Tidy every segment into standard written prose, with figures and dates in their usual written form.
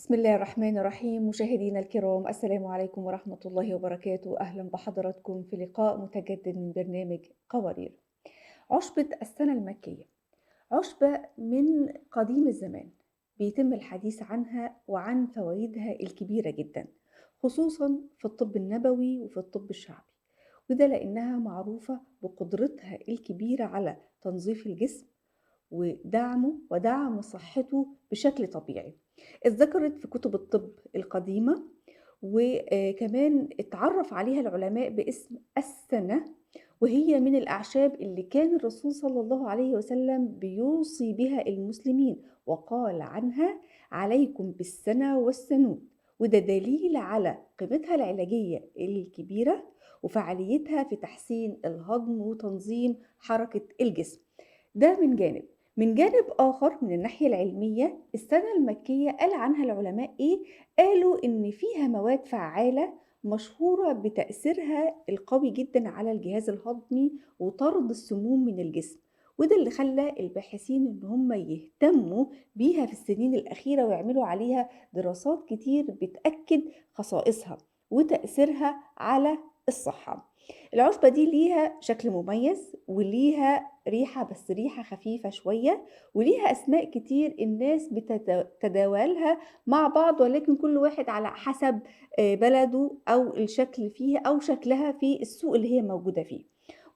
بسم الله الرحمن الرحيم. مشاهدينا الكرام، السلام عليكم ورحمة الله وبركاته. أهلا بحضراتكم في لقاء متجدد من برنامج قوارير. عشبة السنة المكية، عشبة من قديم الزمان بيتم الحديث عنها وعن فوائدها الكبيرة جدا، خصوصا في الطب النبوي وفي الطب الشعبي، وده لأنها معروفة بقدرتها الكبيرة على تنظيف الجسم ودعمه ودعم صحته بشكل طبيعي. اتذكرت في كتب الطب القديمة، وكمان اتعرف عليها العلماء باسم السنة، وهي من الأعشاب اللي كان الرسول صلى الله عليه وسلم بيوصي بها المسلمين، وقال عنها: عليكم بالسنة والسنود. وده دليل على قيمتها العلاجية الكبيرة وفعاليتها في تحسين الهضم وتنظيم حركة الجسم. ده من جانب. من جانب آخر، من الناحية العلمية، السنة المكية قال عنها العلماء إيه؟ قالوا إن فيها مواد فعالة مشهورة بتأثيرها القوي جدا على الجهاز الهضمي وطرد السموم من الجسم، وده اللي خلى الباحثين إن هم يهتموا بيها في السنين الأخيرة ويعملوا عليها دراسات كتير بتأكد خصائصها وتأثيرها على الصحة. العشبة دي ليها شكل مميز وليها ريحة، بس ريحة خفيفة شوية، وليها أسماء كتير الناس بتتداولها مع بعض، ولكن كل واحد على حسب بلده أو الشكل فيها أو شكلها في السوق اللي هي موجودة فيه.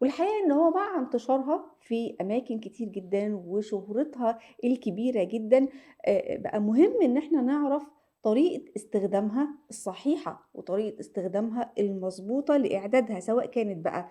والحقيقة إن هو مع انتشارها في أماكن كتير جدا وشهرتها الكبيرة جدا، بقى مهم إن احنا نعرف طريقة استخدامها الصحيحة وطريقة استخدامها المظبوطة لإعدادها، سواء كانت بقى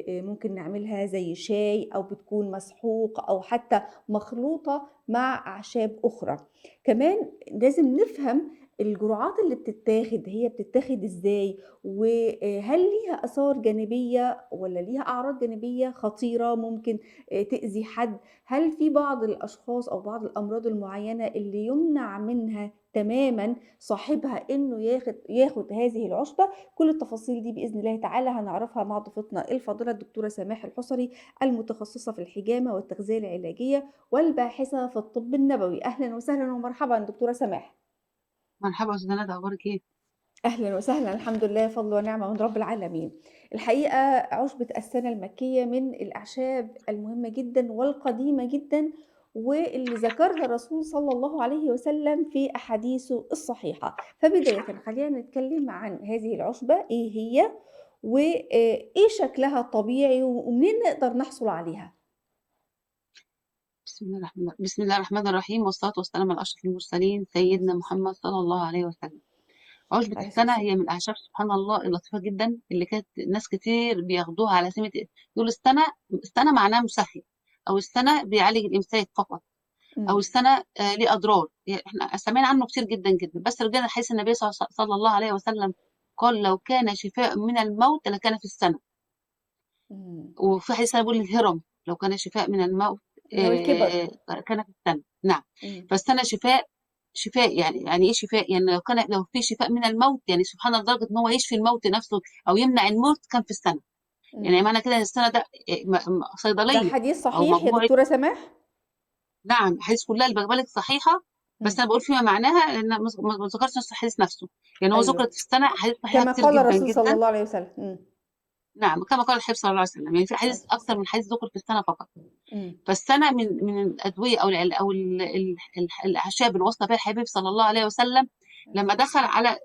ممكن نعملها زي شاي أو بتكون مسحوق أو حتى مخلوطة مع أعشاب أخرى. كمان لازم نفهم الجرعات اللي بتتاخد، هي بتتاخد إزاي، وهل ليها آثار جانبية ولا ليها أعراض جانبية خطيرة ممكن تأذي حد. هل في بعض الأشخاص أو بعض الأمراض المعينة اللي يمنع منها تماما صاحبها إنه ياخد هذه العشبة؟ كل التفاصيل دي بإذن الله تعالى هنعرفها مع ضيفتنا الفاضلة الدكتورة سماح الحصري، المتخصصة في الحجامة والتغذية العلاجية والباحثة في الطب النبوي. أهلا وسهلا ومرحبا دكتورة سماح. مرحبا أستاذة ندى، أخبارك إيه؟ أهلا وسهلا، الحمد لله، فضل ونعمة من رب العالمين. الحقيقة عشبة السنة المكية من الأعشاب المهمة جدا والقديمة جدا، واللي ذكرها الرسول صلى الله عليه وسلم في أحاديثه الصحيحة. فبداية خلينا نتكلم عن هذه العشبة، إيه هي وإيه شكلها الطبيعي ومنين نقدر نحصل عليها؟ بسم الله الرحمن الرحيم، والصلاة والسلام على أشرف المرسلين سيدنا محمد صلى الله عليه وسلم. عشبة عليه السنة الصلاة هي من الأعشاب سبحان الله اللطيفة جدا، اللي كانت ناس كتير بياخدوها على سمة، يقول السنة، السنة معناها مسهل، أو السنة بيعالج الإمساك فقط، أو السنة ليه أضرار. إحنا سمعنا عنه كتير جدا جدا، بس رجعنا لحديث النبي صلى الله عليه وسلم قال لو كان شفاء من الموت لكان في السنة. وفي حديث بيقول الهرم لو كان شفاء من الموت، اللي هو الكبر. كان في السنة. نعم. فالسنة شفاء، شفاء يعني إيه شفاء؟ يعني لو في شفاء من الموت، يعني سبحان الله لدرجة إن هو يشفي الموت نفسه أو يمنع الموت كان في السنة. يعني معنى كده إن السنة ده، صيدلية ده حديث أو صحيح يا مجموعة. دكتورة سماح؟ نعم، حديث كلها اللي بقولك صحيحة، بس أنا بقول فيما معناها لأن ما ذكرتش نفس الحديث نفسه. يعني هو ذكرت في السنة حديث صحيحة كما كتير قال جدا الرسول جدا. صلى الله عليه وسلم. نعم، كما قال الحبيب صلى الله عليه وسلم. يعني في حديث عليه أكتر من حديث ذكر في السنة فقط. فالسنة من الأدوية أو الأعشاب اللي وصى بها الحبيب صلى الله عليه وسلم لما دخل على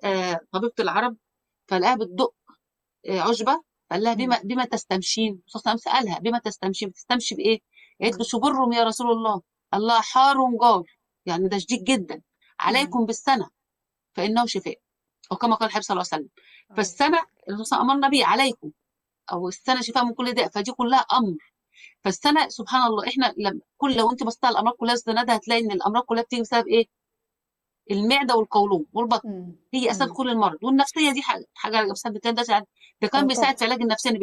طبيبة العرب فلقاها بتدق عشبة، فقال لها بما تستمشين؟ الرسول صلى الله عليه وسلم سألها بما تستمشين، بتستمشي بإيه؟ قالت له شبرم يا رسول الله. الله حار جار، يعني ده شديد جدا، عليكم بالسنة فإنه شفاء، أو كما قال الحبيب صلى الله عليه وسلم. فالسنة الرسول صلى الله عليه وسلم أمرنا بيه عليكم، أو السنة شفاء من كل داء، فدي كلها أمر. فالسنة سبحان الله، إحنا لما كل لو أنت بصيت على الأمراض كلها السنة ده هتلاقي إن الأمراض كلها بتيجي بسبب إيه؟ المعدة والقولون والبطن، هي أساس كل المرض. والنفسية دي حاجة بسبب الكلام ده، ده كان بيساعد في علاج النفسية، إن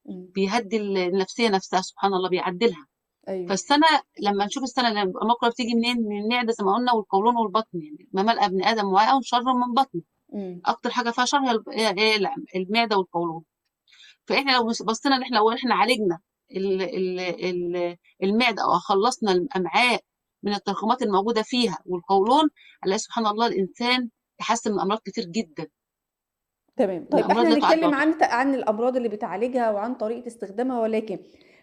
بيهدي النفسية نفسها سبحان الله، بيعدلها. فالسنة لما نشوف السنة لما الأمراض كلها بتيجي منين؟ من المعدة زي ما قلنا، والقولون والبطن. يعني ما ملأ ابن آدم وعاء شر من بطنه. أكتر حاجة فيها شر هي المعدة والقولون. فإحنا لو بصينا إن إحنا لو إحنا عالجنا المعدة أو خلصنا الأمعاء من التراكمات الموجودة فيها والقولون، هنلاقي سبحان الله الانسان تحسن من امراض كتير جدا. تمام. من طيب امراض إحنا لا تعد هنتكلم وتحصى. عن الأمراض اللي بتعالجها وعن طريقة استخدامها، ولكن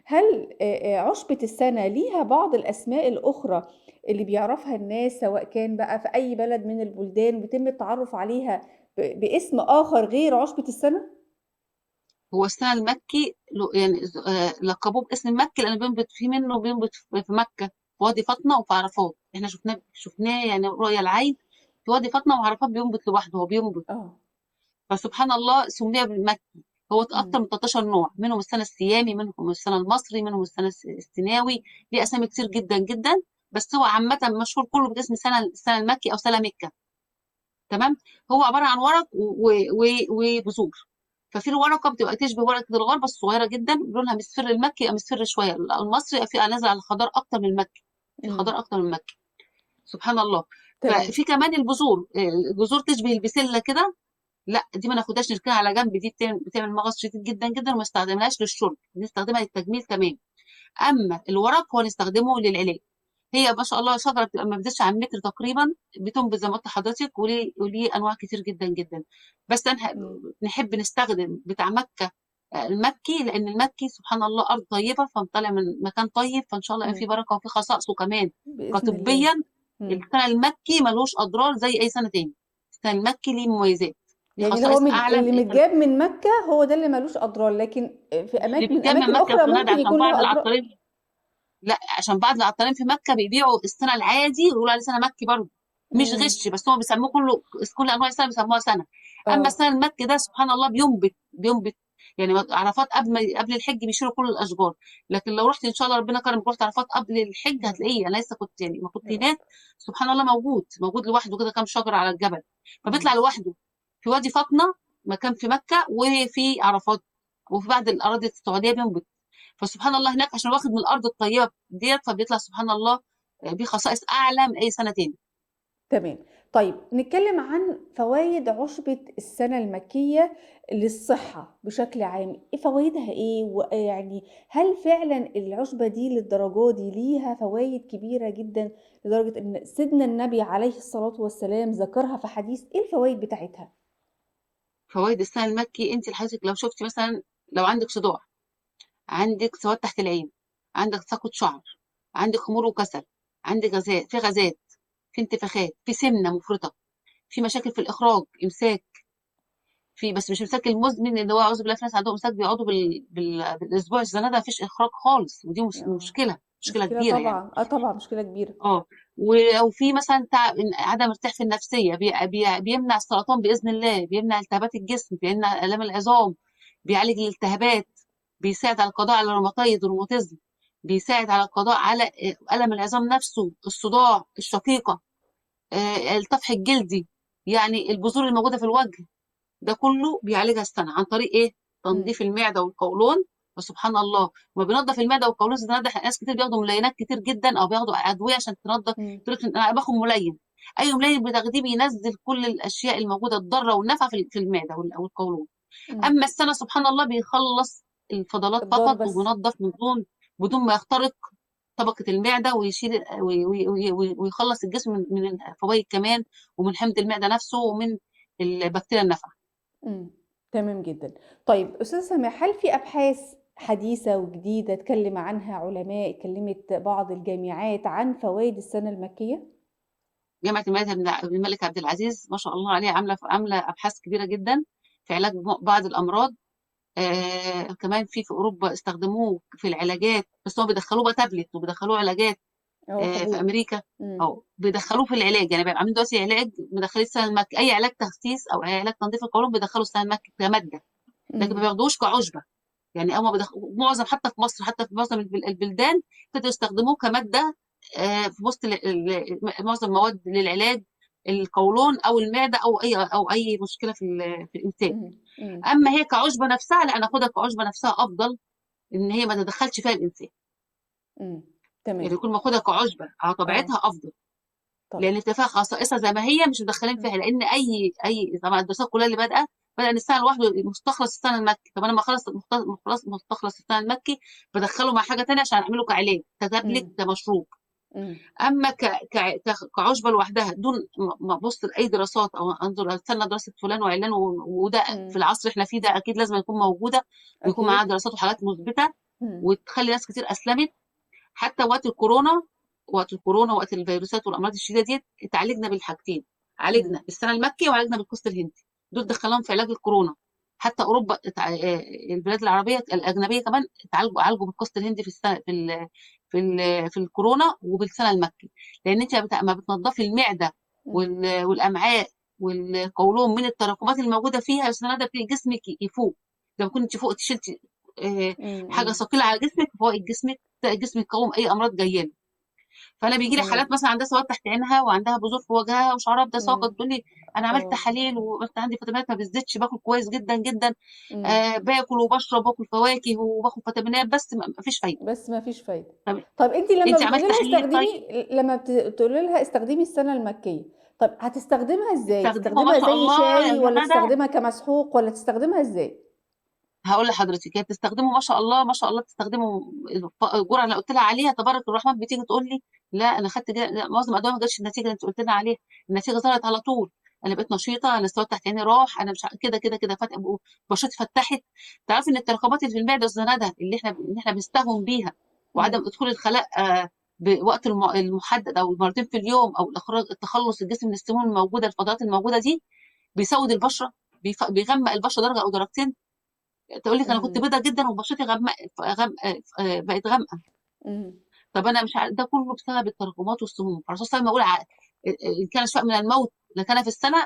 هل عُشبة السَّنَة ليها بعض الأسماء الأخرى اللي بيعرفها الناس، سواء كان بقى في أي بلد من البلدان بيتم التعرُّف عليها باسم آخر غير عُشبة السَّنَة؟ هو السنة المكي يعني لقبوه باسم المكي لأنه بينبت في منه، بينبت في مكة، في وادي فاطمة وفي عرفات. احنا شفناه يعني رؤية العين في وادي فاطمة وعرفات، بينبت لوحده، هو بينبت. فسبحان الله سمي بالمكي. هو أكتر من 13 نوع، منهم السنة السيامي، منهم السنة المصري، منهم السنة السيناوي، ليه أسامي كتير جدا جدا، بس هو عامة مشهور كله باسم السنة المكي أو سنة مكة. تمام. هو عبارة عن ورق وبذور. ففي الورقة بتبقى تشبه ورقة الغار بس صغيرة جدا، لونها مصفر المكي أو مصفر شوية المصري، في نازل على الخضار أكتر من المكي، في خضار أكتر من المكي سبحان الله. ففي كمان البذور، البذور تشبه البسلة كده، لا دي ما ناخدهاش نركنها على جنب، دي بتعمل مغص شديد جدا جدا، وما استخدمناهاش للشرب، نستخدمها للتجميل. تمام. اما الورق هو نستخدمه للعلاج. هي ما شاء الله شجرة بتبقى ما بتزيدش عن متر تقريبا، بتنبت زي ما قلت لحضرتك، وليه انواع كتير جدا جدا. بس انا نحب نستخدم بتاع مكة، المكي، لان المكي سبحان الله ارض طيبة، فطالع من مكان طيب، فان شاء الله يبقى فيه بركة وفيه خصائصه كمان باذن كطبيا. الله. السنة المكي ملوش اضرار زي اي سنة تاني، السنة المكي ليه مميزات، يعني اللي هو اللي متجاب من مكة هو ده اللي ملوش أضرار، لكن في أماكن من أماكن أخرى ممكن يكون له أضرار. لا، عشان بعض العطارين في مكة بيبيعوا السنة العادي ويقولوا عليه سنة مكي برضه، مش غش، بس هم بيسموه كله، كل أنواع السنة بيسموها سنة. أما السنة المكي ده سبحان الله بينبت يعني عرفات قبل الحج بيشيلوا كل الأشجار، لكن لو رحت إن شاء الله ربنا كرمك رحت عرفات قبل الحج هتلاقيه. أنا لسه كنت يعني ما كنت هناك سبحان الله موجود لوحده كده، كام شجرة على الجبل، فبيطلع لوحده في وادي فاطمة، مكان في مكة، وفي عرفات، وفي بعض الأراضي السعودية بينبت. فسبحان الله هناك عشان واخد من الأرض الطيبة ديت، فبيطلع سبحان الله بخصائص أعلى من أي سنة تاني. تمام. طيب نتكلم عن فوائد عشبة السنة المكية للصحة بشكل عام، إيه فوائدها إيه؟ ويعني هل فعلا العشبة دي للدرجة دي ليها فوائد كبيرة جدا لدرجة إن سيدنا النبي عليه الصلاة والسلام ذكرها في حديث؟ إيه الفوائد بتاعتها؟ فوائد السنة المكي، أنت لحضرتك لو شفتي مثلا، لو عندك صداع، عندك سواد تحت العين، عندك تساقط شعر، عندك خمول وكسل، عندك غازات، في غازات، في انتفاخات، في سمنة مفرطة، في مشاكل في الإخراج، إمساك، في بس مش إمساك المزمن اللي هو أعوذ بالله، في ناس عندهم إمساك بيقعدوا بالأسبوع الزنادة ده مفيش إخراج خالص، ودي مشكلة كبيرة يعني. طبعاً. طبعاً مشكلة كبيرة. وفي مثلاً عدم ارتياح في النفسية، بيمنع السرطان بإذن الله، بيمنع التهابات الجسم، بيمنع آلام العظام، بيعالج الالتهابات، بيساعد على القضاء على الروماتويد والروماتيزم، بيساعد على القضاء على ألم العظام نفسه، الصداع، الشقيقة، الطفح الجلدي، يعني البذور الموجودة في الوجه، ده كله بيعالجها السنة عن طريق إيه؟ تنظيف المعدة والقولون. وسبحان الله ما بينظف المعدة والقولون زي ده، ناس كتير بياخدوا ملينات كتير جدا أو بياخدوا أدوية عشان تنظف، تقول لك أنا باخد ملين، أي ملين بتاخديه بينزل كل الأشياء الموجودة الضارة والنافعة في المعدة والقولون. أما السنة سبحان الله بيخلص الفضلات الضار فقط بس. وبينظف بدون ما يخترق طبقة المعدة ويشيل ويخلص الجسم من الفوائد كمان، ومن حمض المعدة نفسه، ومن البكتيريا النافعة. تمام جدا. طيب أستاذة سماح، هل في أبحاث حديثة وجديدة اتكلم عنها علماء، اتكلمت بعض الجامعات عن فوائد السنة المكية؟ جامعة الملك عبد العزيز ما شاء الله عليها عاملة أبحاث كبيرة جدا في علاج بعض الأمراض. كمان في أوروبا استخدموه في العلاجات، بس هو بيدخلوه بقى تابلت وبيدخلوه علاجات، في حبوب. أمريكا. بيدخلوه في العلاج، يعني بيبقى عاملين دلوقتي علاج مدخلين السنة المكي، أي علاج تخسيس أو أي علاج تنظيف القولون بيدخلوا السنة المكي كمادة، لكن ما بياخدوش كعشبة. يعني أول ما معظم حتى في مصر، حتى في معظم البلدان ابتدوا يستخدموه كمادة، في وسط معظم المواد للعلاج القولون أو المعدة أو أي مشكلة في الإنسان. أما هي كعشبة نفسها لا، ناخدها كعشبة نفسها أفضل، إن هي ما تدخلش فيها الإنسان. تمام. يعني يكون ماخدها كعشبة على طبيعتها أفضل. لأن ارتفاع خصائصها زي ما هي مش مدخلين فيها، لأن أي طبعاً الدراسات كلها اللي بدأ إن السنة لوحده مستخلص السنة المكي. طب أنا ما خلص مستخلص السنة المكي بدخله مع حاجة تانية عشان أعمله كعلاج، كتابلت، كمشروب. اما كعشبه لوحدها دون ما ابص لاي دراسات او انظر استنى دراسة فلان وعلان، وده في العصر احنا فيه ده اكيد لازم يكون موجودة ويكون معاها دراسات وحالات مثبتة وتخلي ناس كتير اسلمت. حتى وقت الكورونا، وقت الفيروسات والامراض الشديدة ديت اتعالجنا بالحاجتين، عالجنا بالسنة المكي وعالجنا بالقسط الهندي، دول دخلناهم في علاج الكورونا. حتى اوروبا البلاد العربية الاجنبية كمان عالجوا بالقسط الهندي في السنة في الكورونا وبالسنه المكي، لان انت ما بتنضفي المعدة والامعاء والقولون من التراكمات الموجودة فيها، السنة ده جسمك يفوق. لما كنت فوق شلتي حاجة ثقيلة على جسمك، فوق جسمك جسمك يقاوم اي امراض جاية له. فانا بيجي لي حالات مثلا عندها سواد تحت عينها وعندها بذور في وجهها وشعرها بتساقط، تقول لي انا عملت تحاليل وقلت عندي فيتامينات ما بتزيدش، باكل كويس جدا جدا، باكل وبشرب باكل فواكه وباخد فيتامينات، بس ما فيش فايده. بس ما فيش فايده. طب انت لما بتقولي لها استخدمي، لما بتقولي لها استخدمي السنة المكية، طب هتستخدمها ازاي؟ تستخدمها زي شاي ولا تستخدمها كمسحوق ولا تستخدمها ازاي؟ هقول لحضرتك هي بتستخدمه ما شاء الله ما شاء الله، بتستخدمه الجرعة اللي قلت لها عليها تبارك الرحمن. بتيجي تقول لي لا انا خدت معظم الادوية ما جاتش النتيجة اللي انت قلت لنا عليها، النتيجة ظهرت على طول، انا بقيت نشيطه، انا السواد تحت عيني راح، انا مش كده كده كده، بشرتي فتحت. تعرفي ان التراكمات اللي في المعدة والزناده اللي احنا بنستهون بيها وعدم ادخول الخلاء بوقت المحدد او مرتين في اليوم او الاخراج التخلص الجسم من السموم الموجودة الفضلات الموجودة دي، بيسود البشرة، بيغمق البشرة درجه او درجتين. تقول لك انا كنت بيضة جدا وبشرتي غمق بقت غامقه. طب انا مش ده كله بسبب التراكمات والسموم. فالرسول صلى الله عليه وسلم يقول ان كان شفاء من الموت لكان في السنة،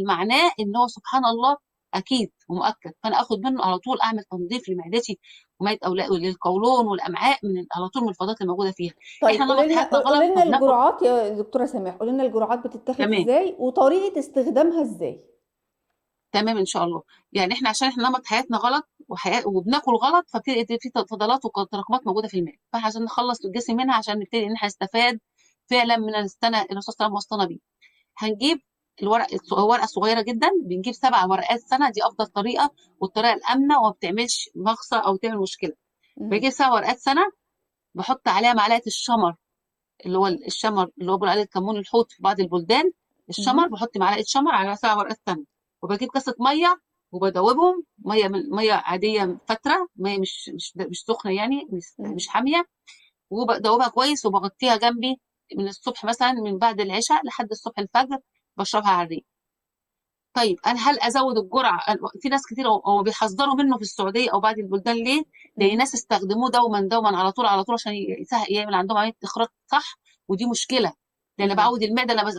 معناه ان هو سبحان الله اكيد ومؤكد. فانا اخد منه على طول، اعمل تنظيف لمعدتي ومعده اولادي للقولون والامعاء من على طول من الفضلات الموجودة فيها. طيب احنا نمط حياتنا غلط. قولي لنا الجرعات يا دكتورة سماح، قولي لنا الجرعات بتتاخد ازاي وطريقه استخدامها ازاي؟ تمام ان شاء الله. يعني احنا عشان احنا نمط حياتنا غلط وبناكل غلط، فبتبتدي في فضلات وتراكمات موجودة في المعدة، فاحنا عشان نخلص الجسم منها، عشان نبتدي ان احنا نستفاد فعلا من السنة اللي الرسول صلى الله عليه وسلم وصانا بيه. هنجيب الورق، ورقة صغيرة جدا، بنجيب 7 ورقات سنة، دي افضل طريقه والطريقة الامنة وما بتعملش مغصه او تعمل مشكلة. بجيب 7 ورقات سنة، بحط عليها معلقه الشمر، اللي هو الشمر اللي هو بيقول عليه كمون الحوت في بعض البلدان، الشمر، بحط معلقه شمر على 7 ورقات سنة، وبجيب كاسه مية وبدوبهم، مية من مية عادية فترة، مية مش مش مش سخنة يعني، مش حامية، وبدوبها كويس وبغطيها جنبي من الصبح مثلا من بعد العشاء لحد الصبح الفجر، بشربها على الريق. طيب انا هل ازود الجرعة؟ في ناس كتير هو بيحذروا منه في السعودية او بعض البلدان. ليه؟ لان ناس استخدموه دوما دوما على طول على طول عشان يعمل عندهم عملية اخراج صح، ودي مشكلة، لان بعود المعدة انا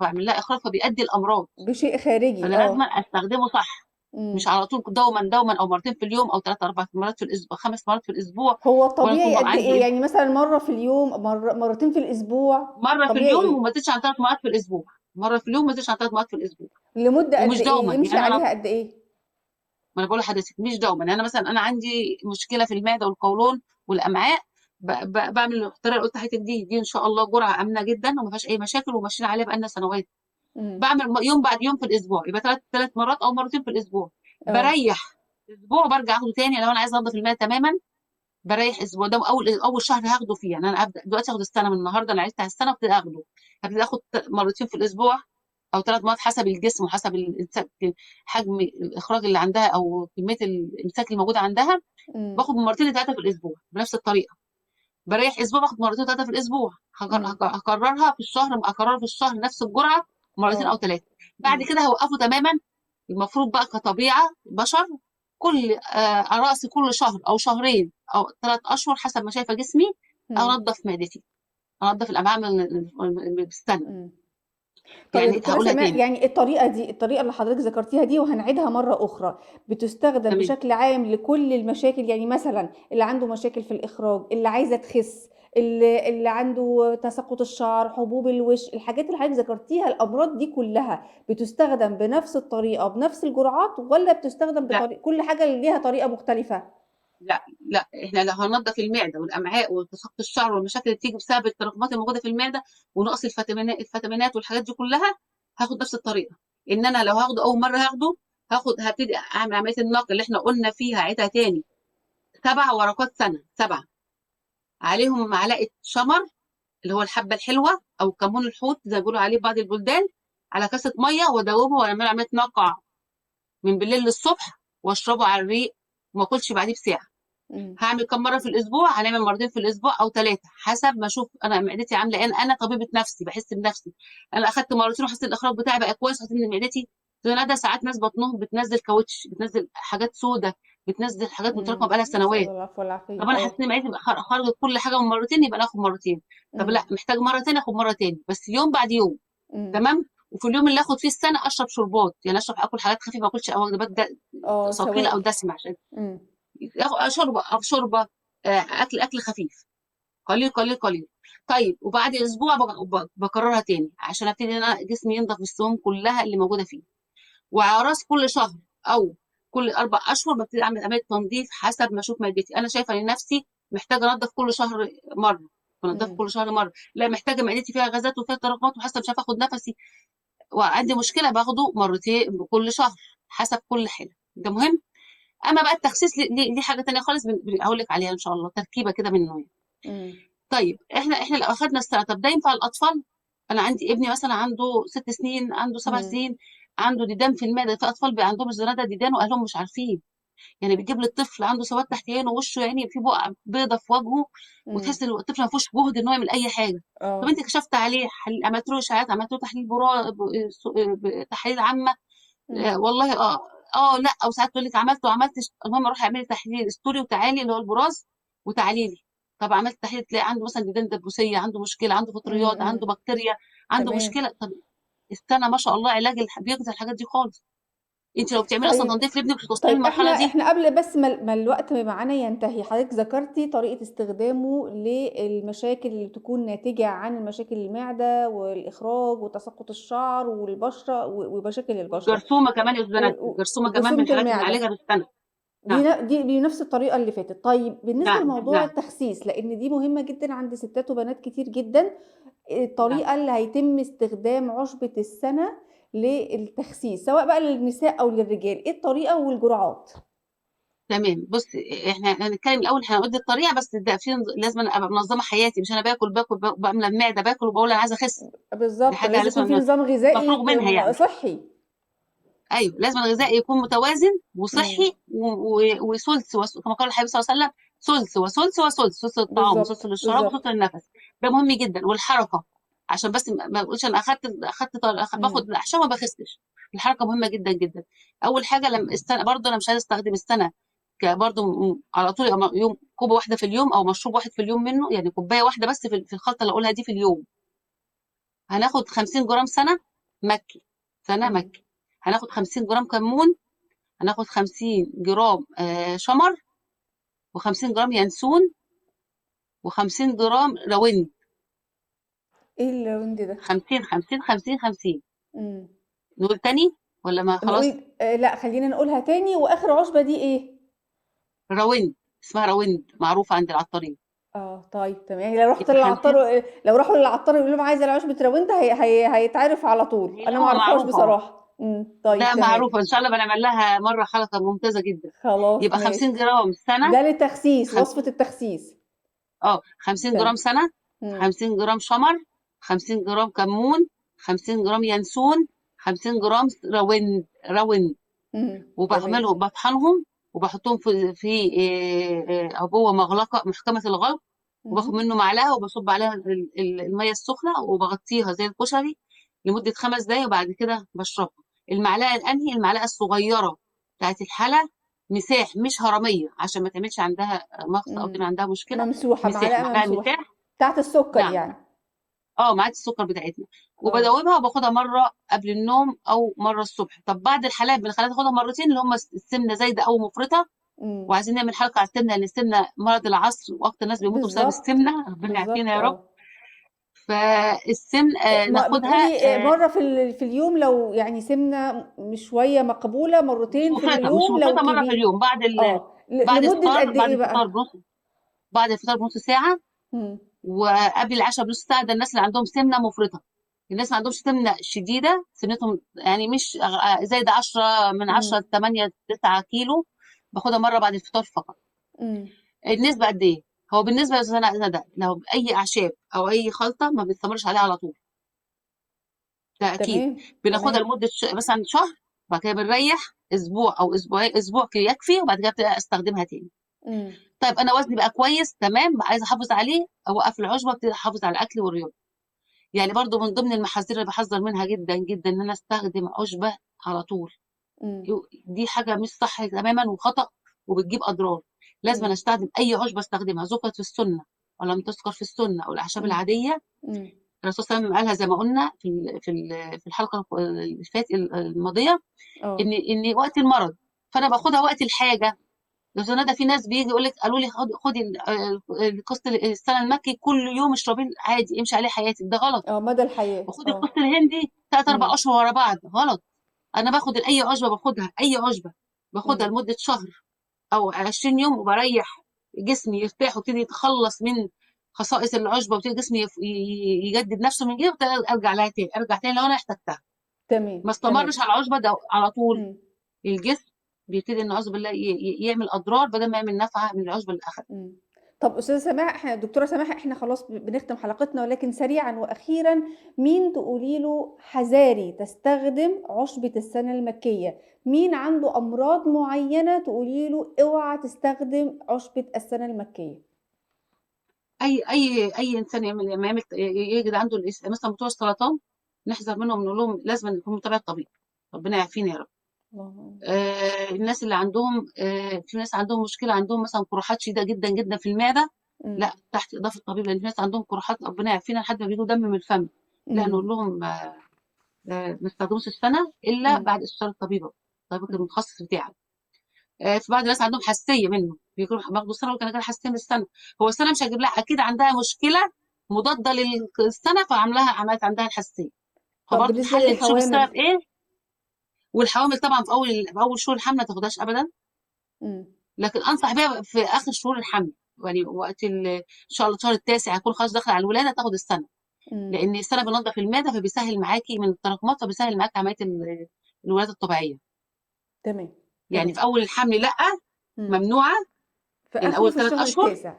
بعمل لها اخراج فبيؤدي الامراض بشيء خارجي. فانا لازم استخدمه صح، مش على طول دوما دوما او مرتين في اليوم او 3 4 مرات في الاسبوع، 5 مرات في الاسبوع. هو الطبيعي قد ايه؟ يعني مثلا مرة في اليوم، مرتين في الاسبوع؟ مرة في اليوم وما تزيدش عن 3 مرات في الاسبوع. مرة في اليوم ما تزيدش عن 3 مرات في الاسبوع. لمدة قد ايه يمشي يعني عليها قد ايه؟ ما انا بقول لحضرتك مش دوما. انا مثلا انا عندي مشكلة في المعدة والقولون والامعاء، بعمل الطريقة اللي قلت لحضرتك دي ان شاء الله جرعة امنه جدا وما فيهاش اي مشاكل وماشيين عليها بقالنا سنوات. بعمل يوم بعد يوم في الاسبوع، يبقى 3 مرات او مرتين في الاسبوع. بريح اسبوع وبرجع اخده تاني. لو انا عايزه انضف المعدة تماما بريح اسبوع، ده اول شهر هاخده فيه. يعني انا ابدا دلوقتي اخد السنة من النهارده، انا عرفت على السنة ابتدي اخده، هبتدي اخد مرتين في الاسبوع او 3 مرات حسب الجسم وحسب حجم الاخراج اللي عندها او كمية الامساك الموجودة عندها. باخد مرتين ل3 في الاسبوع بنفس الطريقة. بريح اسبوع، باخد مرتين 3 في الاسبوع، هكررها في الشهر، اكررها في الشهر نفس الجرعة مرتين او 3. بعد كده هوقفه تماما. المفروض بقى كطبيعه بشر كل راس كل شهر او شهرين او 3 اشهر حسب ما شايفه جسمي انظف معدتي، انظف الامعاء من السنة. طيب يعني دكتورة سماح، يعني الطريقة دي، الطريقة اللي حضرتك ذكرتيها دي وهنعيدها مرة اخرى، بتستخدم بشكل عام لكل المشاكل؟ يعني مثلا اللي عنده مشاكل في الاخراج، اللي عايزه تخس، اللي عنده تساقط الشعر، حبوب الوش، الحاجات اللي حضرتك ذكرتيها، الامراض دي كلها بتستخدم بنفس الطريقة بنفس الجرعات، ولا بتستخدم بطريقة كل حاجة ليها طريقه مختلفة؟ لا لا، احنا لو هننضف المعدة والامعاء وتساقط الشعر والمشاكل اللي بتيجي بسبب التراكمات الموجودة في المعدة ونقص الفيتامينات والحاجات دي كلها، هاخد نفس الطريقة. ان انا لو هاخده اول مرة هاخده، هبتدي اعمل عملية النقل اللي احنا قلنا فيها، عيدها تاني. 7 ورقات سنة، 7 عليهم معلقه شمر اللي هو الحبة الحلوة او كمون الحوت زي ما بيقولوا عليه في بعض البلدان، على كاسه مية وادوبه واعمل عملية نقع من بالليل للصبح واشربه على الريق وما اكلش بعديه بساعة. هعمل كم مرة في الاسبوع؟ هنعمل مرتين في الاسبوع او 3 حسب ما اشوف انا معدتي عامله ايه. انا طبيبه نفسي، بحس بنفسي. انا اخدت مرتين وحسيت الاخراج بتاعي بقى كويس، وحسيت ان معدتي زي ساعات ناس بطنهم بتنزل كاوتش، بتنزل حاجات سودة، بتنزل حاجات متراكمه بقالها نسأل سنوات. الله العفو والعافية. طب انا حسيت ان معدتي خرجت كل حاجة من مرتين، يبقى انا اخد مرتين. طب لا، محتاج مرة تاني، اخد مرة تاني، بس يوم بعد يوم. تمام. وفي اليوم اللي اخد فيه السنة اشرب شربات، يعني اشرب، اكل حاجات خفيفة، ما اكلش وجبات ثقيلة او دسمة، عشان شوربة او شوربة، اكل خفيف، قليل قليل قليل. طيب وبعد اسبوع بكررها تاني عشان ابتدي ان انا جسمي ينضف السموم كلها اللي موجودة فيه. وعلى راس كل شهر او كل 4 اشهر ببتدي اعمل عملية تنظيف حسب ما اشوف معدتي. انا شايفه ان نفسي محتاجه انضف كل شهر مرة، بنضف كل شهر مرة. لا، محتاجه معدتي فيها غازات وفيها تراكمات وحاسه مش عارفه اخد نفسي وعندي مشكلة، باخده مرتين كل شهر حسب كل حاله. ده مهم. اما بقى التخسيس ليه حاجة تانية خالص، هقول لك عليها ان شاء الله، تركيبه كده من نوعين. طيب احنا لو اخدنا السنة، طب ده ينفع الاطفال؟ انا عندي ابني مثلا عنده 6 سنين، عنده 7 سنين، عنده ديدان في المعدة. في اطفال بيبقى عندهم الزنادة ديدان واهلهم مش عارفين، يعني بيجيب للطفل عنده سواد تحت عينه ووشه، يعني في بقع بيضة في وجهه، وتحس ان الطفل ما فيهوش جهد ان هو يعمل اي حاجة. طب انت كشفت عليه، عملت له اشعاعات، عملت له تحليل تحاليل عامة؟ والله لا، او ساعات تقول لك عملت وعملت، المهم روحي اعملي تحليل stool وتعالي اللي هو البراز وتعالي لي. طب عملت تحليل تلاقي عنده مثلا ديدان دبوسيه، عنده مشكلة، عنده فطريات، عنده بكتيريا، عنده مشكلة. طب استنى، ما شاء الله علاج بيقضي الحاجات دي خالص. انت لو بتعملي اصلا تنظيف لابنك مش هتوصلي للمرحلة دي. احنا قبل بس ما الوقت معانا ينتهي، حضرتك ذكرتي طريقه استخدامه للمشاكل اللي تكون ناتجة عن مشاكل المعدة والاخراج وتساقط الشعر والبشره ومشاكل البشرة. والجرثومه كمان يا استاذه ندى، الجرثومه كمان من وجرثومة الحاجات اللي المعدة. بنعالجها بالسنة. دي بنفس الطريقة اللي فاتت. طيب بالنسبة لموضوع التخسيس، لان دي مهمة جدا عند ستات وبنات كتير جدا، الطريقة اللي هيتم استخدام عشبه السنة للتخسيس سواء بقى للنساء او للرجال، ايه الطريقة والجرعات؟ تمام. بصي احنا هنتكلم الاول، هنقول الطريقة، بس ده في لازم انا ابقى منظمة حياتي، مش انا باكل باكل بملى المعدة باكل وبقول انا عايزه اخس. بالظبط، دي حاجة لازم لازم يكون في نظام غذائي مفروغ منها يعني. صحي. ايوه، لازم الغذاء يكون متوازن وصحي وثلث، كما قال الحبيب صلى الله عليه وسلم، ثلث وثلث وثلث، ثلث للطعام وثلث للشراب وثلث للنفس. ده مهم جدا. والحركة، عشان بس ما اقولش انا باخد الاعشاب وما بخسش. الحركة مهمة جدا جدا. اول حاجة لما السنة، برضه انا مش عايزه استخدم السنة برضه على طول، يوم كوبه واحدة في اليوم او مشروب واحد في اليوم منه، يعني كوباية واحدة بس في الخلطة اللي اقولها دي في اليوم. هناخد 50 جرام سنة مكي، سنة مكي، هناخد 50 جرام كمون، هناخد 50 جرام شمر، و50 جرام ينسون، و50 جرام راوند. ايه الراوند ده؟ 50 50 50 50. نقول تاني ولا ما خلاص؟ نقول، لا خلينا نقولها تاني. واخر عشبه دي ايه؟ راوند، اسمها راوند، معروفة عند العطارين. طيب تمام. يعني لو رحت يبقى للعطار 50. لو راحوا للعطار يقولوا لهم عايزه العشبه راوند، هيتعرف على طول. هي انا ما هو اعرفهاش معروفة. بصراحة. طيب، لا، تمام. معروفة ان شاء الله، بنعمل لها مرة حلقة ممتازة جدا. خلاص، يبقى ماشي. 50 جرام سنة. ده للتخسيس، وصفه التخسيس. 50 جرام سنة، 50 جرام شمر، 50 جرام كمون، 50 جرام ينسون، 50 جرام راوند. وبعملهم، بطحنهم وبحطهم في عبوة مغلقة محكمة الغلق، وباخد منه معلقه وبصب عليها المية السخنة وبغطيها زي الكشري لمدة 5 دقايق، وبعد كده بشربها. المعلقة الانهي؟ المعلقة الصغيرة بتاعت الحلة، مساح مش هرميه عشان ما تعملش عندها مغص او تعمل عندها مشكلة. ممسوحة، مساح، معلقه معلقه ممسوحة مساح بتاعت السكر. يعني. معلقه السكر بتاعتنا. وبدوبها وباخدها مرة قبل النوم او مرة الصبح. طب بعد الحلال بنخليها تاخدها مرتين، اللي هم السمنة زايدة او مفرطة. وعايزين نعمل حلقة على السمنة، لان السمنة مرض العصر واكتر ناس بيموتوا بسبب السمنة، ربنا يعافينا يا رب. فالسمن، ما ناخدها، بتقولي، مرة في اليوم لو سمنه مش شوية مقبولة، مرتين في مش مفرطة، مش اليوم لو مفرطة، مرة في كبير. اليوم، بعد لمدة الفطار، قد بعد إيه بقى؟ الفطار بنص، بعد الفطار بنص ساعة، وقبل العشاء بنص ساعة. ده الناس اللي عندهم سمنه مفرطة. الناس ما عندهمش سمنه شديدة، سمنتهم مش زايدة 10 من 10 ل 8 9 كيلو، باخدها مرة بعد الفطار فقط. النسبة قد إيه؟ هو بالنسبة للاستاذه ندى، لو اي اعشاب او اي خلطه ما بنستمرش عليها على طول، ده اكيد. تمام. بناخدها تمام. لمدة مثلا شهر، وبعد كده بنريح اسبوع او اسبوعين، اسبوع يكفي، وبعد كده ابتدي استخدمها تاني. طيب انا وزني بقى كويس تمام، عايزه احافظ عليه، اوقف العشبه، ابتدي احافظ على الاكل والرياضة. يعني برضو من ضمن المحاذير اللي بحذر منها جدا جدا ان انا استخدم عشبه على طول. دي حاجة مش صح تماما وخطا، وبتجيب اضرار. لازم أنا استخدم اي عشبه استخدمها ذكرت في السنة او لم تذكر في السنة او الاعشاب العادية. الرسول صلى الله عليه وسلم قالها زي ما قلنا في الحلقة اللي فاتت الماضية، ان وقت المرض، فانا باخدها وقت الحاجة. يا استاذه ندى في ناس بيجي يقول لك، قالوا لي خدي القسط السنا المكي كل يوم اشربيه عادي، امشي عليه حياتك، ده غلط. مدى الحياة. وخدي القسط الهندي 3-4 اشهر ورا بعض، غلط. انا باخد اي عشبه، باخدها اي عشبه باخدها لمدة شهر او 20 يوم، وبريح جسمي يرتاح ويبتدي يتخلص من خصائص العشبه، ويبتدي جسمي يجدد نفسه من جديد، وابتدي ارجع لها تاني، ارجع تاني لو انا احتجتها. ما استمرش على العشبه ده على طول. الجسم بيبتدي ان اعوذ بالله يعمل اضرار بدل ما يعمل نفعه من العشبه اللي اخذها. طب استاذه سماح، احنا دكتورة سماح، احنا خلاص بنختم حلقتنا، ولكن سريعا واخيرا، مين تقولي له حذاري تستخدم عشبه السنة المكية؟ مين عنده امراض معينة تقولي له اوعى تستخدم عشبه السنة المكية؟ اي انسان يجد عنده مثلا بتوع السرطان، نحذر منهم، نقول لهم لازم نكون متابع الطبيب، ربنا يعافينا يا رب. الناس اللي عندهم، في ناس عندهم مشكلة، عندهم مثلا قرحات شديدة جدا جدا في المعدة، لا تحت اضافه الطبيب، لان في ناس عندهم قرحات ربنا يعافينا لحد ما بيجوا دم من الفم، لا نقول لهم ما تستخدموش السنة الا بعد استشاره الطبيبة، الطبيب المتخصص بتاعك. في بعض الناس عندهم حساسية منه، بيكونوا بياخدوا السنة وكان كده حساسية من السنة، هو السنة مش هجيب لها، اكيد عندها مشكلة مضادة للسنة، فعملها عملت عندها الحساسية. طب فبرضه بالنسبة تحلل تشوف للحوامل؟ السبب ايه. والحوامل طبعا في اول شهور الحمل ما تاخدهاش ابدا. لكن انصح بيها في اخر شهور الحمل، يعني وقت ان شاء الله الشهر التاسع هيكون خلاص داخل على الولادة، تاخد السنة. لان السنة بننظف المعدة، فبيسهل معاكي من التراكمات، فبيسهل معاكي عملية الولادة الطبيعية. في اول الحمل لا، ممنوعة. في يعني آخره اول في 3 الشهر اشهر. التاسع.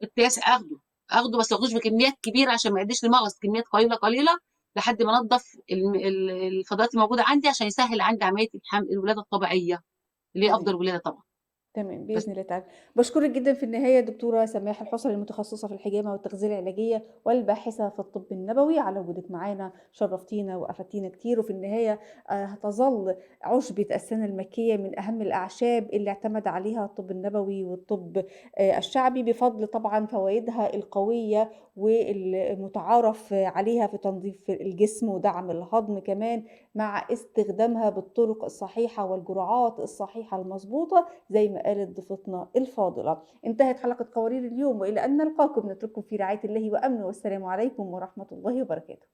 التاسع اخده بس ما اخدوش بكميات كبيرة عشان ما يديش لمغص، كميات قليله قليله لحد ما انضف الفضلات الموجودة عندي، عشان يسهل عندي عملية الولادة الطبيعية اللي هي افضل ولاده طبعا. باذن الله تعالى. بشكرك جدا في النهاية دكتورة سماح الحصري، المتخصصة في الحجامة والتغذيه العلاجية والباحثه في الطب النبوي، على وجودك معانا، شرفتينا وافدتينا كتير. وفي النهاية هتظل عشبه السنة المكية من اهم الاعشاب اللي اعتمد عليها الطب النبوي والطب الشعبي، بفضل طبعا فوائدها القوية والمتعارف عليها في تنظيف الجسم ودعم الهضم، كمان مع استخدامها بالطرق الصحيحة والجرعات الصحيحة المظبوطه زي ما قالت ضيفتنا الفاضلة. انتهت حلقة قوارير اليوم، وإلى أن نلقاكم نترككم في رعاية الله وأمنه، والسلام عليكم ورحمة الله وبركاته.